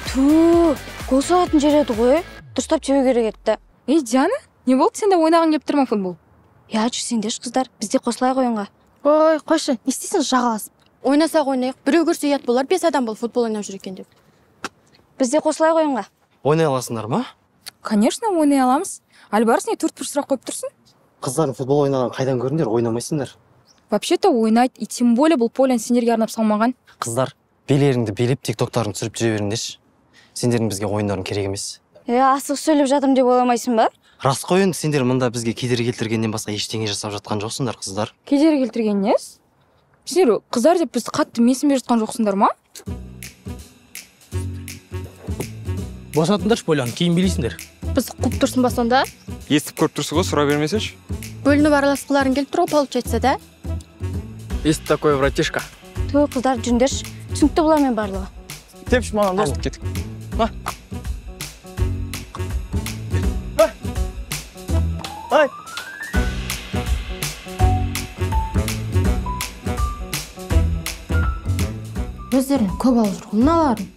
Ту, гол соғатын жер еді ғой. Дұрыстап теу керек еді. Ей, Диана, не болды, сен де ойнағың келіп тұр ма футбол? Я, жүрсеңдерші қыздар, біз де қосылайық ойынға. Ой, қойшы, не істейсің жағаласып? Ойнасақ ойнайық, біреу көрсе ұят болар, 5 адам болып футбол ойнап жүр екен деп. Біз де қосылайық ойынға. Ойнай аласыңдар ма? Конечно, ойнай аламыз. Альбарыс, не төрт бір сұрақ қойып тұрсың? Қыздардың футбол ойнаған қайдан көрдіңдер, ойнамайсыңдар. Вообще-то ойнайды, и тем более бұл поляны сендерге арнап салмаған. Қыздар, белеріңді билеп, тиктоктарын түсіріп жүре беріңдерші. Сендердің бізге ойындарың керек емес. Асық сөйлеп жатырмын деп ойламайсың ба? Рас қой енді, сендер мында бізге кедергі келтіргеннен басқа ештеңе жасап жатқан жоқсыңдар, қыздар. Кедергі келтірген несі? Сендер қыздар деп бізді қатты менсінбей жатқан жоқсыңдар ма? Босатыңдаршы поляны, кейін билейсіңдер. Бізді қуып тұрсың ба сонда? Естіп көріп тұрсың ғой, сұрай бермесеші. Бөлініп араласқыларың келіп тұр ғой, получается, да? Есть такой братишка. Той, қыздар, жүріңдерші. Түсінікті бұлармен барлығы. Тепші маған, дос, кеттік. На. Ай! Өздерін көп алып жүр ғой мыналарын.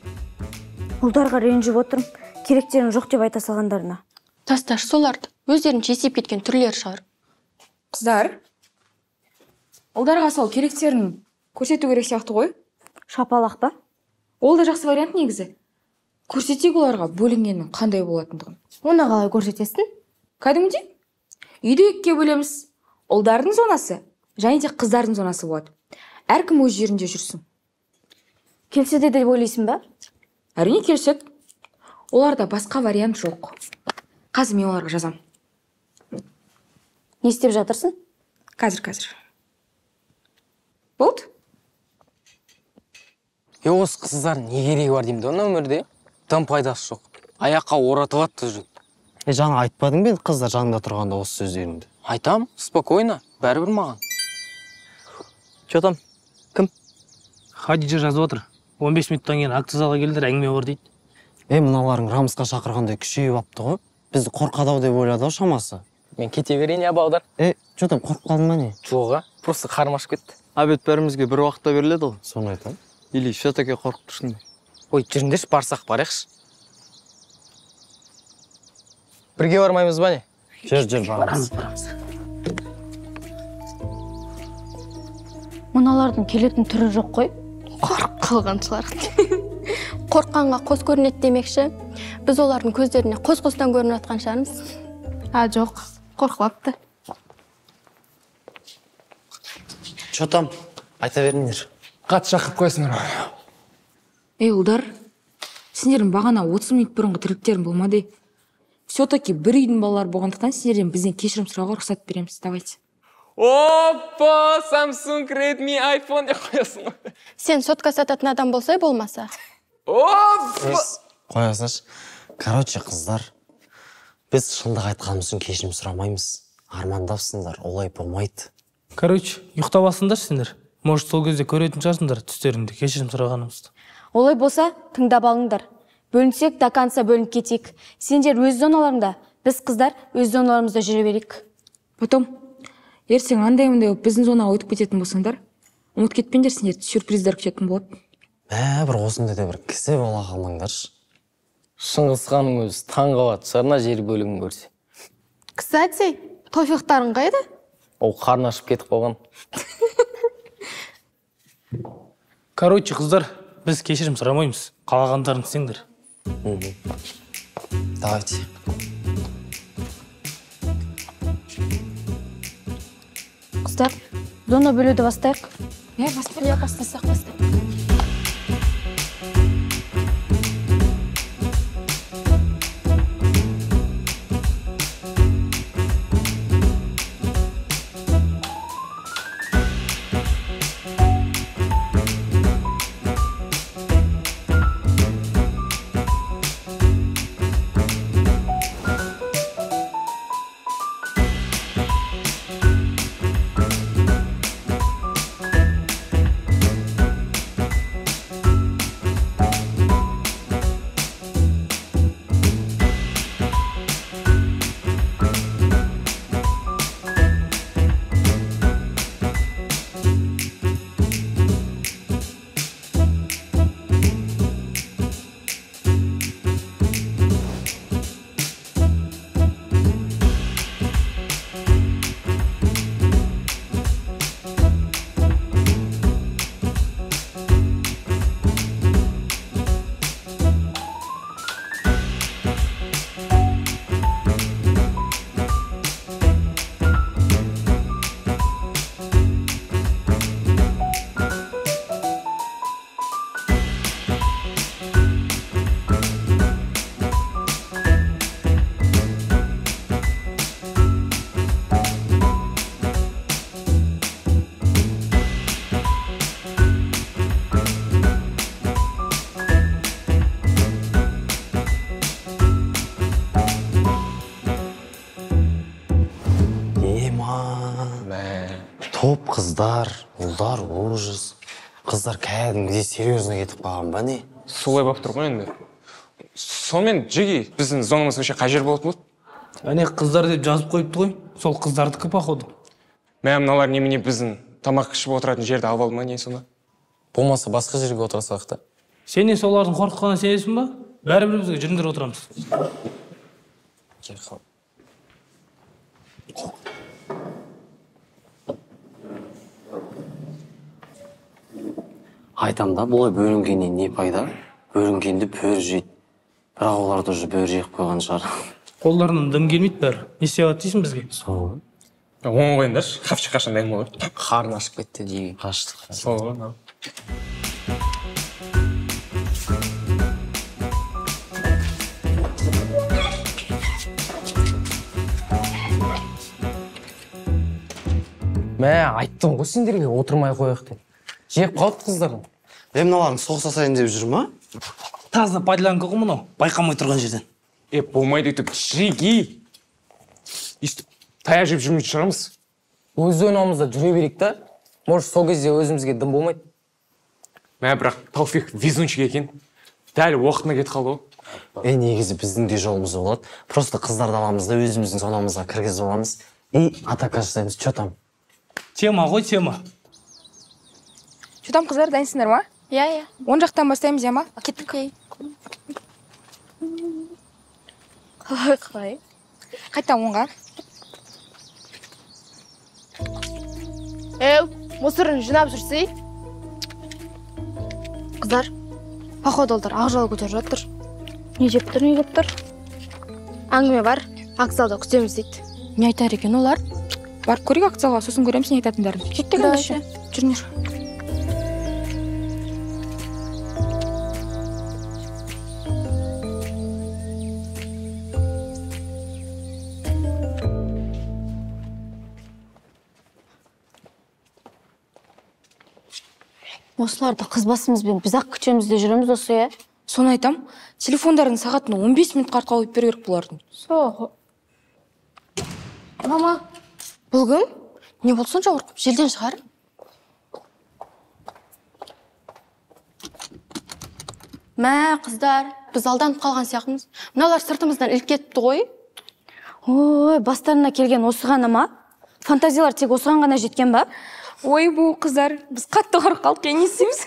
Ұлдарға ренжіп отырмын, керектерін жоқ деп айта салғандарына. Тасташы соларды, өздерінше есейіп кеткен түрлері шығар. Қыздар, ұлдарға сол керектерін көрсету керек сияқты ғой. Шапалақ па? Ол да жақсы вариант негізі. Көрсетейік оларға бөлінгеннің қандай болатындығын. Оны қалай көрсетесің? Кәдімгідей үйді екіге бөлеміз. Ұлдардың зонасы және де қыздардың зонасы болады. Әркім өз жерінде жүрсін. Келсе де деп ойлайсың ба? Әрине келіседі. Оларда басқа вариант жоқ. Қазір мен оларға жазам. Не істеп жатырсың? Қазір. Болды? Осы қыздар не керегі бар деймін де мына өмірде? Дым пайдасы жоқ. Аяққа оратып атты жүр. Жаңа айтпадың ба енді қыздар жанында тұрғанда осы сөздеріңді? Айтам, спокойно, бәрібір маған. Че там? Кім? Хадиджа жазып отыр. 15 минуттан кейін акт залға келдер, әңгіме бар дейді. Мыналарың Рамысқа шақырғандай күшейіп апты ғой. Бізді қорқады ау деп ойлады ау шамасы. Мен кете берейін, я балдар. Че там, қорқып қалдың ба не? Жоға, просто қарным ашып кетті. Обед бәрімізге бір уақытта беріледі ғой. Соны айтам. Или все-таки қорқып тұрсың ба? Ой, жүріңдерші, барсақ барайықшы. Бірге бармаймыз ба не? Жүр, барамыз. Мыналардың келетін түрі жоқ қой. Қорқып қалған шығар. Қорыққанға қос көрінеді демекші. Біз олардың көздеріне қос-қостан көрініп жатқан шығармыз. А, жоқ, қорқып апты. Че там? Айта беріңдер. Қатты шақырып қойсыңдар. Ей, ұлдар, сендердің бағана 30 минут бұрынғы тірліктерің болмады. Все-таки бір үйдің балалары болғандықтан сендерден бізден кешірім сұрауға рұқсат береміз. Давайте. Опа, Samsung, Redmi, iPhone деп қоясың ғой. Сен сотка сататын адам болсай болмаса. Опа! Қоя салшы. Короче, қыздар, біз шындық айтқанымыз үшін кешірім сұрамаймыз. Армандапсыңдар, олай болмайды. Короче, ұйықтап алсыңдаршы сендер. Может, сол кезде көретін шығарсыңдар түстеріңде кешірім сұрағанымызды. Олай болса, тыңдап алыңдар. Бөлінсек, до конца бөлініп кетейік. Сендер өз зоналарыңда, біз қыздар өз зоналарымызда жүре берейік. Потом, ертең андай-мындай болып біздің зонаға өтіп кететін болсаңдар, ұмытып кетпеңдер, сендерді сюрприздар күтетін болады. Бір осындай да бір кісі бола қалмаңдаршы. Шыңғыс ханның өзі таң қалады шығар мына жер бөлігін көрсе. Кстати, Тофиқтарың қайда? Ол қарны ашып кетіп қалған. Короче, қыздар, біз кешірім сұрамаймыз. Қалағандарың істеңдер. Давайте. Қыздар, зона бөлуді бастайық. Иә, бастасақ, бастайық. Ұлдар, ужас. Қыздар кәдімгідей серьезно кетіп қалған ба не? Солай болып тұр ғой енді. Сонымен, Джиги, біздің зонамыз вообще қай жер болатын болды? Әне қыздар деп жазып қойыпты ғой. Сол қыздардікі походу. Мә, мыналар немене біздің тамақ ішіп отыратын жерді алып алды ма не сонда? Болмаса басқа жерге отыра салайық та. Сен не солардың қорқытқанына сенесің ба? Бәрібір бізге жүріңдер отырамыз. Айтам да, бұлай бөлінгеннен не пайда? Бөлінгенді бөрі жейді. Бірақ оларды уже бөрі жеп қойған шығар. Қолдарынан дым келмейді бәрі. Не істеп алады дейсің бізге? Сол. Оң қойыңдаршы, хавчик қашан дайын болады? Қарны ашып кетті дейін. Аштық. Сол ғой. Мә, айттым ғой сендерге отырмай қояйық деп. Жеп қалды қыздардың. Е, мыналарың соғыс жасайын деп жүр ма? Таза пайдаланғы ғой мынау, байқамай тұрған жерден. Е, болмайды өйтіп, Джиги. Өйтіп таяқ жеп жүрмейтін шығармыз. Өз зонамызда жүре берейік та. Может, сол кезде өзімізге дым болмайды. Мә, бірақ Тауфик везунчик екен. Дәл уақытына кетіп қалды ғой. Е, негізі біздің де жолымыз болады. Просто қыздарды аламыз да өзіміздің зонамызға кіргізіп аламыз. И атака жасаймыз. Че там? Тема ғой, тема. Че там, қыздар, дайынсыңдар ма? Иә, иә. Оң жақтан бастаймыз, иә ма? Кеттік. Қалай, қалай? Қайта оңға. Еу, мусорын жинап жүрсей. Қыздар, походу олар ақ жол көтеріп жатыр. Не жеп тұр, не кеп тұр? Әңгіме бар, акт залда күтеміз дейді. Не айтар екен олар? Барып көрейік акт залға, сосын көреміз не айтатындарын. Кеттік ендеше. Жүріңдер. Осыларды қыз басымызбен біз ақ күтеміз де жүреміз осы, е? Соны айтам, телефондардың сағатын 15 минутқа артқа қойып беру керек бұлардың. Сол. Мама, бұл кім? Не болды сонша қорқып? Желден шығар. Мә, қыздар, біз алданып қалған сияқтымыз. Мыналар сыртымыздан іліп кетіпті ғой. Ой, бастарына келген осы ғана ма? Фантазиялар тек осыған ғана жеткен ба? Ой, бұл қыздар, біз қатты қорқып қалдық, не істейміз?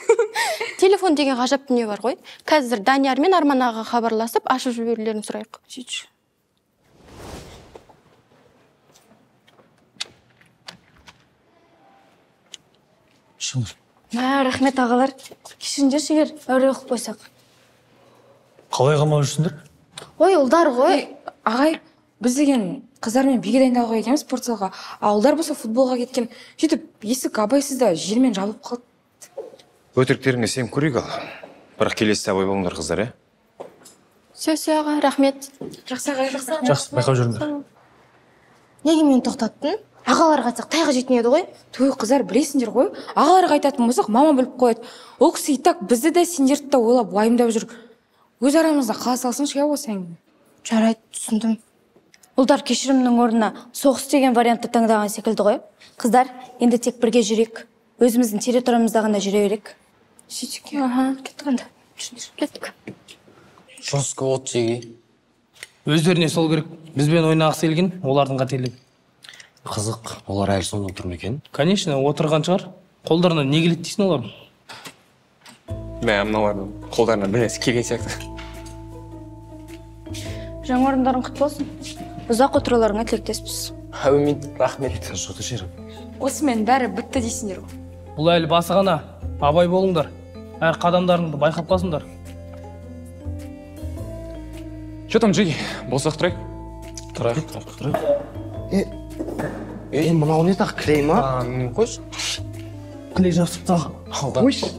Телефон деген ғажап дүние бар ғой. Қазір Данияр мен Арман ағаға хабарласып, ашып жіберулерін сұрайық. Сөйтші. Шығыңдар. Мә, рахмет ағалар. Кешіріңдерші егер әуре қылып қойсақ. Қалай қамап жүрсіңдер? Ой, ұлдар ғой. Ағай, біз деген қыздармен биге дайындалуға кеткенбіз спортзалға, а ұлдар болса футболға кеткен. Сөйтіп есік абайсызда желмен жабылып қалды. Өтіріктеріңе сеніп көрейік ал. Бірақ келесіде абай болыңдар, қыздар, е? Все, все, аға, рахмет. Жақсы, ағай, жақсы. Жақсы, байқап жүріңдер. Неге мені тоқтаттың? Ағаларға айтсақ тайға жейтін еді ғой. Той, қыздар, білесіңдер ғой. Ағаларға айтатын болсақ, мама біліп қояды. Ол кісі и так бізді де сендерді де ойлап уайымдап жүр. Өз арамызда қала салсыншы, иә, осы әңгіме. Жарайды, түсіндім. Ұлдар кешірімнің орнына соғыс деген вариантты таңдаған секілді ғой. Қыздар, енді тек бірге жүрейік. Өзіміздің территориямызда ғана жүре берейік. Сөйтсек, аха, кеттік онда. Кеттік. Жестко от жеге. Өздеріне сол керек. Бізбен ойнағысы келген, олардың қателігі. Қызық, олар әлі сонда отыр ма екен? Конечно, отырған шығар. Қолдарына не келеді дейсің олардың? Мә, мыналардың қолдарына бір нәрсе келген сияқты. Жаңа орындарың құтты болсын. Ұзақ отыруларыңа тілектеспіз. Әумин, рахмет. Осымен бәрі бітті дейсіңдер ғой. Бұл әлі басы ғана. Абай болыңдар. Әр қадамдарыңды байқап қалсыңдар. Че там, Джиги? Болсақ тұрайық? Тұрайық, тұрайық, тұрайық. Е, мынау не тақ, клей ма? Қойшы. Клей жабысып тағы. Қойшы.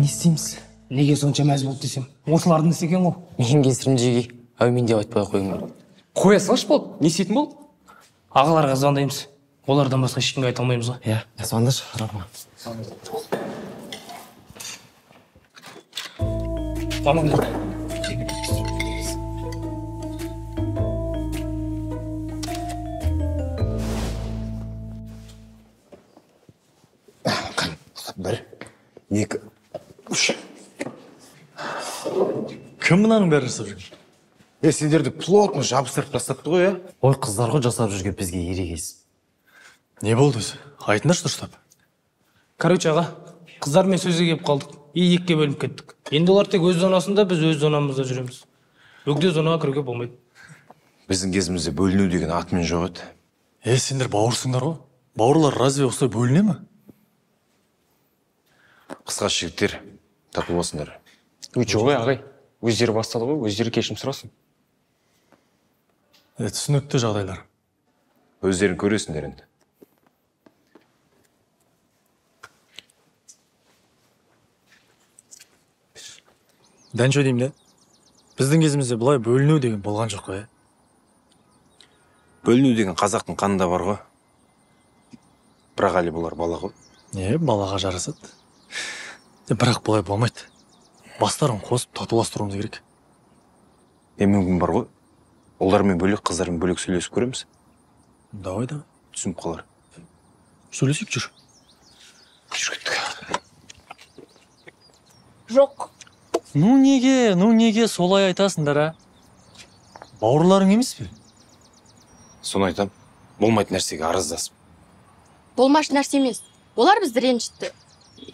Енді не істейміз? Неге сонша мәз болды десем, осылардың ісі екен ғой. Мен кесірім жеге, әумин деп айтпай қойыңдар. Қоя салшы болды, не істейтін болды? Ағаларға звондаймыз. Олардан басқа ешкімге айта алмаймыз ғой. Иә, звондашы, рахмет. Мамам. Бір, екі, үш. Кім мынаның бәрін жасап жүрген? Сендерді плотно жабыстырып тастапты ғой, ә? Ой, қыздар ғой жасап жүрген, бізге ерегесіп. Не болды өзі? Айтыңдаршы дұрыстап. Короче, аға, қыздармен сөзге келіп қалдық. И екіге бөлініп кеттік. Енді олар тек өз зонасында, біз өз зонамызда жүреміз. Бөгде зонаға кіруге болмайды. Біздің кезімізде бөліну деген атымен жоқ еді. Сендер бауырсыңдар ғой. Бауырлар разве осылай бөліне ме? Қысқасы жігіттер, тату болсыңдар. Жоқ, ағай, өздері бастады ғой, өздері кешірім сұрасын. Түсінікті жағдайлар. Өздерін көресіңдер енді. Дәншо деймін де, біздің кезімізде бұлай бөліну деген болған жоқ қой. Бөліну деген қазақтың қанында бар ғой. Бірақ әлі бұлар бала ғой. Не, балаға жарасады. Бірақ бұлай болмайды. Бастарын қосып татуластыруымыз керек. Мүмкін бар ғой. Олармен бөлек, қыздармен бөлек сөйлесіп көреміз. Давай, давай. Түсініп қалар. Сөйлесейік, жүр. Жүр кеттік. Жоқ. Ну неге, ну неге солай айтасыңдар, а? Бауырларың емес пе? Соны айтам, болмайтын нәрсеге араздасып. Болмашы нәрсе емес. Олар бізді ренжітті.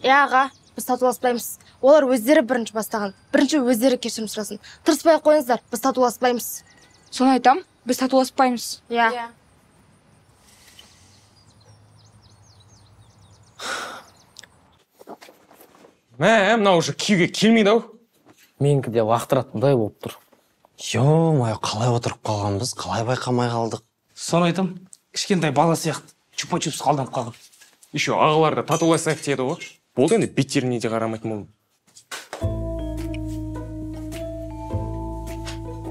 Иә, аға, біз татуласпаймыз. Олар өздері бірінші бастаған. Бірінші өздері кешірім сұрасын. Тырыспай қойыңыздар, біз татуласпаймыз. Соны айтам, біз татуласпаймыз. Иә. Мә, мынау уже киюге келмейді ау. Менікі де лақтыратындай болып тұр. Ё-моё, қалай отырып қалғанбыз, қалай байқамай қалдық. Соны айтам, кішкентай бала сияқты чупа-чупс алданып қалған. Еще ағалар да татуласайық деді ғой. Болды енді, беттеріне де қарамайтын болдым.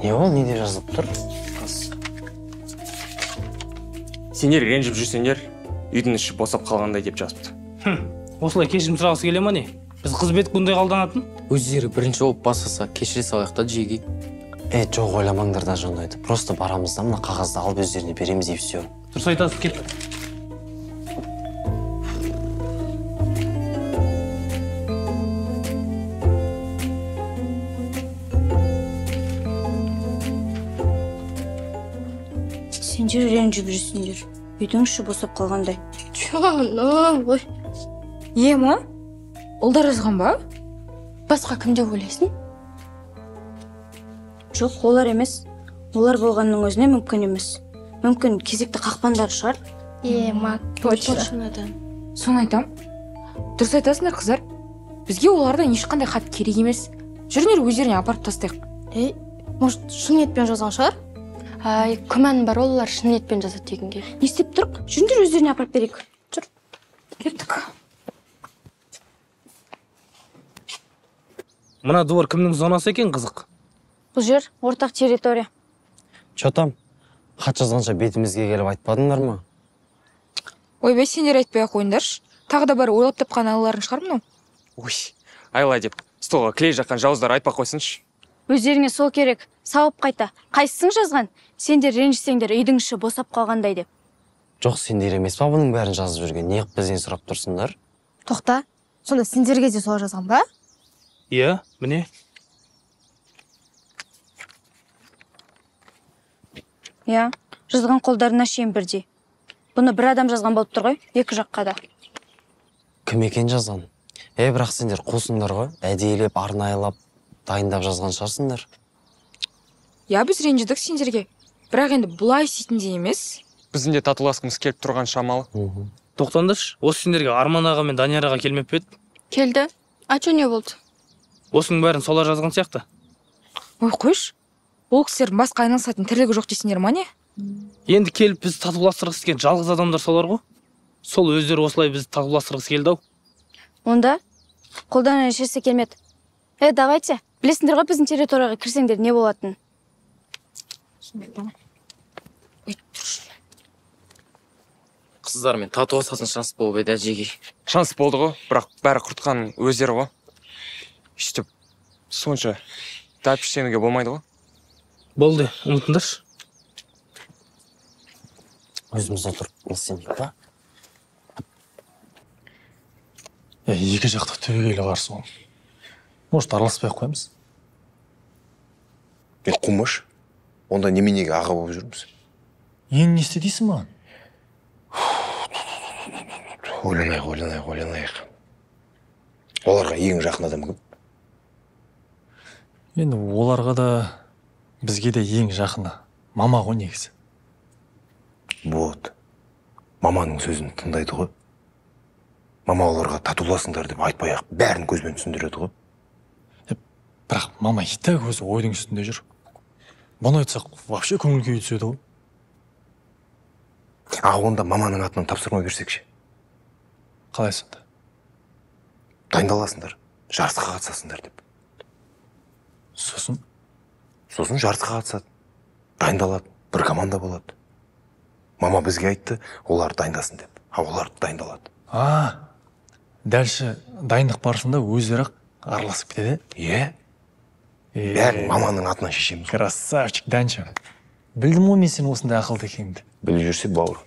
Не ол, не деп жазылып тұр? Сендер ренжіп жүрсеңдер, үйдің іші босап қалғандай деп жазыпты. Осылай кешірім сұрағысы келе ма не? Біз қыз бетік бұндай алданатын? Өздері бірінші болып бастаса, кешіре салайық та жеге. Жоқ, ойламаңдар даже ондайды. Просто барамыз да мына қағазды алып өздеріне береміз и все. Дұрыс айтасыз, кет. Сендер ренжіп жүрсіңдер. Үйдің іші босап қалғандай. Жаным, ой. Ема? Ұлдар жазған ба? Басқа кім деп ойлайсың? Жоқ, олар емес. Олар болғанның өзіне мүмкін емес. Мүмкін кезекті қақпандар шығар. Ема, точно. Соны айтам. Дұрыс айтасыңдар, қыздар. Бізге олардан ешқандай хат керек емес. Жүріңдер, өздеріне апарып тастайық. Может, шын ниетпен жазған шығар? Ай, күмән бар, олар шын ниетпен жазады дегенге. Не істеп тұрық? Жүріңдер, өздеріне апарып берейік. Жүр. Кеттік. Мына двор кімнің зонасы екен, қызық? Бұл жер ортақ территория. Че там? Хат жазғанша бетімізге келіп айтпадыңдар ма? Ойбай, сендер айтпай ақ қойыңдаршы. Тағы да бар ойлап тапқан айлаларын шығар мынау. Ой, айла деп столға клей жаққан жауыздар айтпай қойсыншы. Өздеріңе сол керек. Сауып қайта. Қайсысың жазған? Сендер ренжісеңдер, үйдің іші босап қалғандай деп. Жоқ, сендер емес па бұның бәрін жазып жүрген? Неғып бізден сұрап тұрсыңдар? Тоқта, сонда сендерге де солай жазған ба? Иә, міне. Иә, жазған қолдарына шейін бірдей. Бұны бір адам жазған болып тұр ғой, екі жаққа да. Кім екен жазған? Бірақ сендер қусыңдар ғой, әдейілеп, арнайылап, дайындап жазған шығарсыңдар. Иә, біз ренжідік сендерге. Бірақ енді бұлай істейтіндей емес. Біздің де татуласқымыз келіп тұрған шамалы. Тоқтаңдаршы, осы сендерге Арман аға мен Данияр аға келмеп пе еді? Келді. А чё не болды? Осының бәрін солар жазған сияқты. Ой, қойшы. Ол кісілердің басқа айналысатын тірлігі жоқ дейсіңдер ма не? Енді келіп бізді татуластырғысы келген жалғыз адамдар солар ғой. Сол өздері осылай бізді татуластырғысы келді ау. Онда Қолдан ешнәрсе келмеді. Давайте, білесіңдер ғой біздің территорияға кірсеңдер не болатынын. Қыздармен татуласатын шанс болып еді, әжеге. Шанс болды ғой, бірақ бәрі құртқан өздері ғой. Сөйтіп сонша тәпіштенуге болмайды ғой. Болды, ұмытыңдаршы. Өзіміз отырып не істемейік па? Екі жақта түбегейлі қарсы ғой. Может, араласпай ақ қоямыз? Қумаш, онда неменеге аға болып жүрміз? Енді не істе дейсің маған? Ойланайық. Оларға ең жақын адам кім? Енді оларға да, бізге де ең жақыны мама ғой негізі. Вот. Маманың сөзін тыңдайды ғой. Мама оларға татуласыңдар деп айтпай-ақ бәрін көзбен түсіндіреді ғой. Бірақ мама и так өзі ойдың үстінде жүр. Бұны айтсақ, вообще көңіл күйі түседі ғой. А онда маманың атынан тапсырма берсек ше? Қалай сонда? Дайындаласыңдар, жарысқа қатысасыңдар деп. Сосын? Сосын жарысқа қатысады, дайындалады, бір команда болады. Мама бізге айтты, олар дайындасын деп, а олар дайындалады. А, дальше дайындық барысында өздері араласып кетеді? Е? Бәрін маманың атынан шешеміз. Красавчик, Данчо. Білдім ғой мен сен осындай ақылды екеніңді. Біліп жүрсе, бауыр.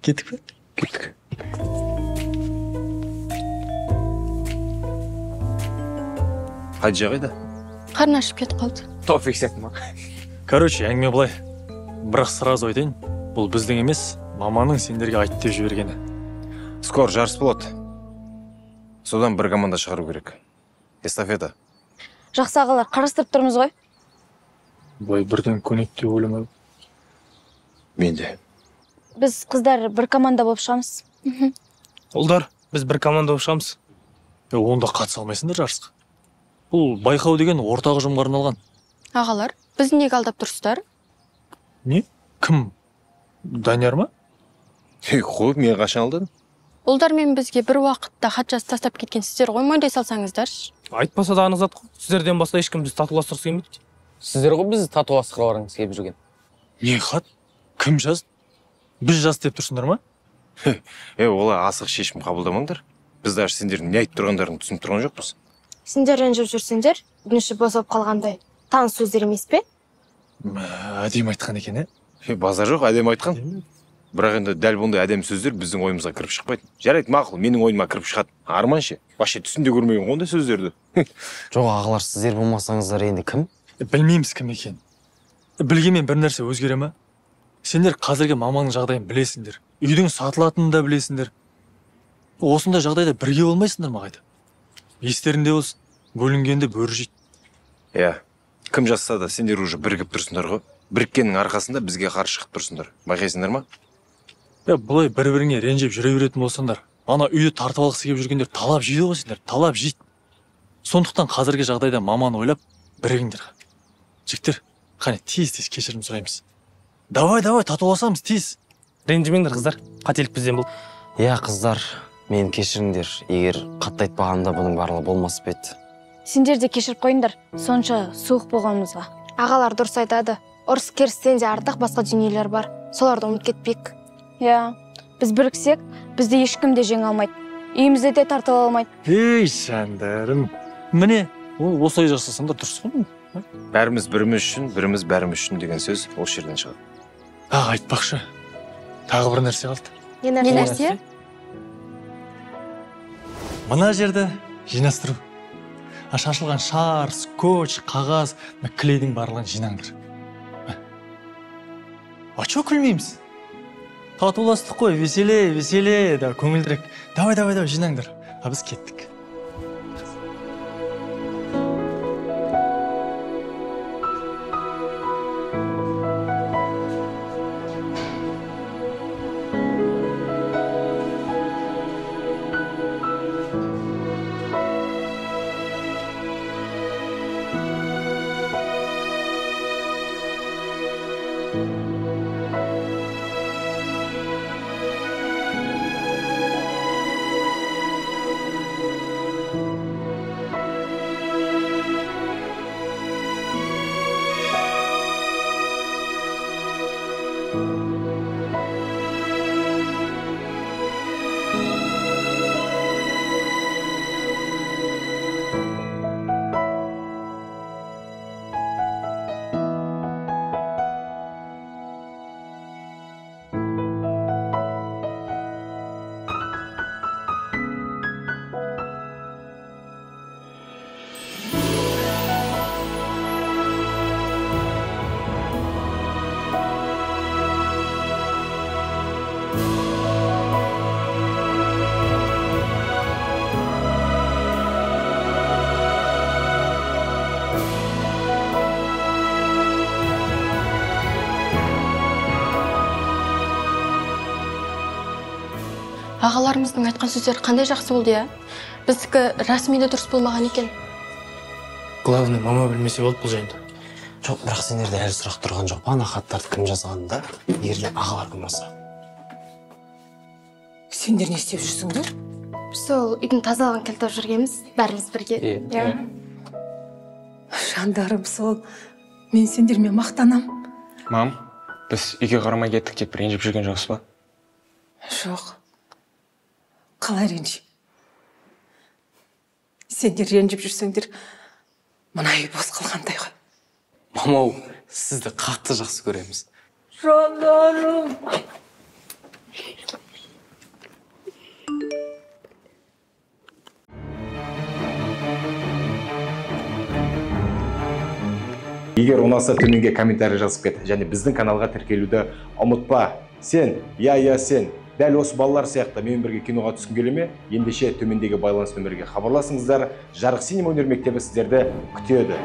Кеттік пе? Кеттік. Хадижа қайда? Қарны ашып кетіп қалды. Тофик сияқты ма? Короче, әңгіме былай. Бірақ сразу айтайын, бұл біздің емес, маманың сендерге айт деп жібергені. Скоро жарыс болады. Содан бір команда шығару керек. Эстафета. Жақсы ағалар, қарастырып тұрмыз ғой. Былай бірден көнеді деп ойламадым. Мен де. Біз қыздар бір команда болып шығамыз. Ұлдар, біз бір команда болып шығамыз. Онда қатыса алмайсыңдар жарысқа. Бұл байқау деген ортақ ұжымға арналған. Ағалар, бізді неге алдап тұрсыздар? Не? Кім? Данияр ма? Қой, мен қашан алдадым? Ұлдар мен бізге бір уақытта хат жазып тастап кеткен сіздер ғой, мойындай салсаңыздаршы. Айтпаса да анық зат қой. Сіздерден басқа ешкім бізді татуластырғысы келмейді. Сіздер ғой бізді татуластырғыларыңыз келіп жүрген. Не хат? Кім жазды? Біз жазды деп тұрсыңдар ма? Олай асық шешім қабылдамаңдар. Біз даже сендердің не айтып тұрғандарыңды түсініп тұрған жоқпыз. Сендер ренжіп жүрсеңдер, үшінші босап қалғандай. Таныс сөздер емес пе? Әдемі айтқан екен, ә? Базар жоқ, әдемі айтқан. Бірақ енді дәл бұндай әдемі сөздер біздің ойымызға кіріп шықпайды. Жарайды, мақұл, менің ойыма кіріп шығады. Арман ше, вообще түсінде көрмеген ондай сөздерді. Жоқ, ағалар, сіздер болмасаңыздар енді кім? Білмейміз кім екен. Білгенмен бір нәрсе өзгере ме? Сендер қазіргі маманың жағдайын білесіңдер. Үйдің сатылатынын да білесіңдер. Осындай жағдайда бірге болмайсыңдар ма қайта? Естерінде болсын, бөлінгенді бөрі жейді. Иә, кім жазса да сендер уже бірігіп тұрсыңдар ғой. Біріккеннің арқасында бізге қарсы шығып тұрсыңдар. Байқайсыңдар ма? Бұлай бір-біріңе ренжіп жүре беретін болсаңдар, ана үйді тартып алғысы келіп жүргендер талап жейді ғой сендер, талап жейді. Сондықтан қазіргі жағдайда маманы ойлап бірігіңдер. Жігіттер, қане тез-тез кешірім сұраймыз. Давай, давай, татуласамыз тез. Ренжімеңдер қыздар, қателік бізден болды. Иә, қыздар, мені кешіріңдер. Егер қатты айтпағанда бұның барлығы болмас па еді. Сендер де кешіріп қойыңдар, сонша суық болғанымызға. Ағалар дұрыс айтады. Ұрыс керістен де артық басқа дүниелер бар. Соларды ұмытып кетпейік. Иә, біз біріксек, бізді ешкім де жеңе алмайды. Үйімізді де тартып ала алмайды. Ей, жандарым. Міне, осылай жасасаңдар дұрыс қой. Бәріміз біріміз үшін, біріміз бәріміз үшін деген сөз осы жерден шығады. А, айтпақшы, тағы бір нәрсе қалды. Не нәрсе? Мына жерді жинастыру. Шашылған шар, скотч, қағаз, клейдің барлығын жинаңдар. А чё күлмейміз? Татуластық қой, веселее, веселее, да, көңілдірек. Давай, давай, давай, жинаңдар. А біз кеттік. Ағаларымыздың айтқан сөздері қандай жақсы болды, иә? Біздікі расымен де дұрыс болмаған екен. Главное, мама білмесе болды бұл жайында. Жоқ, бірақ сендерде әлі сұрақ тұрған жоқ па, ана хаттарды кім жазғанын да, егер де ағалар болмаса. Сендер не істеп жүрсіңдер? Сол үйдің тазалығын келтіріп жүргенбіз, бәріміз бірге. Иә. Жандарым сол, мен сендермен мақтанам. Мам, біз үйге қарамай кеттік деп ренжіп жүрген жоқсыз ба? Жоқ. Қалай ренжи? Сендер ренжіп жүрсеңдер, мына үй бос қалғандай ғой. Мамау, сізді қатты жақсы көреміз. Жандарым. Егер ұнаса, төменге комментарий жазып кет және біздің каналға тіркелуді ұмытпа. Сен, иә, сен, дәл осы балалар сияқты менімен бірге киноға түскің келе ме? Ендеше төмендегі байланыс нөмірге хабарласыңыздар. Жарық Синема өнер мектебі сіздерді күтеді.